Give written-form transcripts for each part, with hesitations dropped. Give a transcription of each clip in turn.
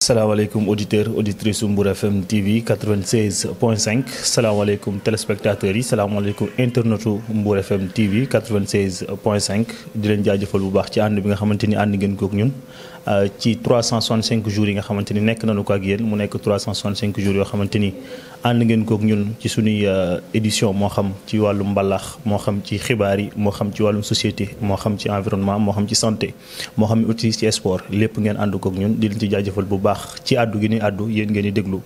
salaamaaleykum auditeur auditrice Mbour FM TV 96.5 salaamaaleykum téléspectateurs yi salaamaaleykum internetu Mbour FM TV 96.5 di leen jaajëfal bu baax ci ànd bi nga xamante ni ànd ngeen kook ñun ci 365 jours yi nga xamante ni nekk nañu ko ak yéen mu nekk 365 jours yoo xamante ni ànd ngeen kook ñun ci suñuy édition moo xam ci wàllu mbalax moo xam ci xibaar yi moo xam ci wàllum société moo xam ci environnement moo xam ci santé moo xam aussi ci sport lépp ngeen ànd kook ñun di leen ci jaajëfal bu baax ci àddu gi ni àddu yéen ngeen di déglu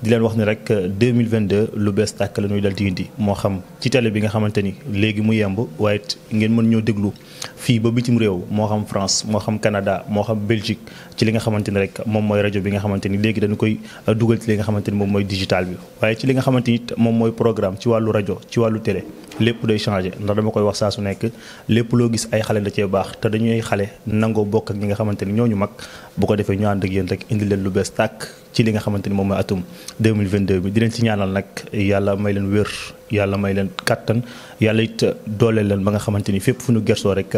di leen wax ni rek 2022 lu bees tàkk la ñuy dal di indi moo xam ci télé bi nga xamante ni léegi mu yemb waaye ngeen mën ñoo déglu fii ba bitim réew moo xam France moo xam Canada moo xam Belgique ci li nga xamante ni rek moom mooy rajo bi nga xamante ni léegi dañu koy dugal ci li nga xamante ni moom mooy digital bi waaye ci li nga xamante ni moom mooy programme ci wàllu rajo ci wàllu télé lépp day changé ndax dama koy wax saa su nekk lépp loo gis ay xale da cee baax te dañuy xale nangoo bokk ak ñi nga xamante ni ñooñu mag bu ko defee ñu ànd ak yéen rek indi leen lu bees tàkk ci li nga xamante ni moom mooy atum 2022 bi di leen ci ñaanal nag yàlla may leen wér yàlla may leen kattan yàlla it dooleel leen ba nga xamante ni fépp fu ñu gersoo rek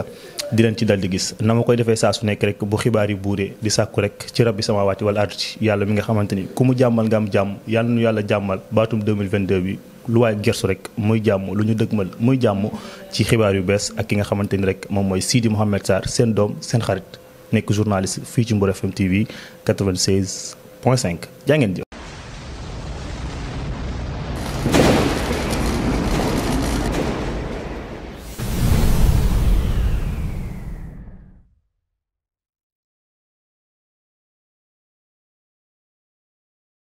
di leen ci dal di gis na ma koy defee saa su nekk rek bu xibaar yi buuree di sàkku rek ci rabbi samaawaati wal ardi yàlla mi nga xamante ni ku mu jàmmal nga am jàmm yàlla nu yàlla jàmmal baatum 2022 bi lu waay gersu rek muy jàmm lu ñu dëgmal muy jàmm ci xibaar yu bees ak ki nga xamante ni rek moom mooy Sidi Mouhamed Sarr seen doom seen xarit nekk journaliste fii ci Mbour FM TV 96.5 jaa ngeen jëf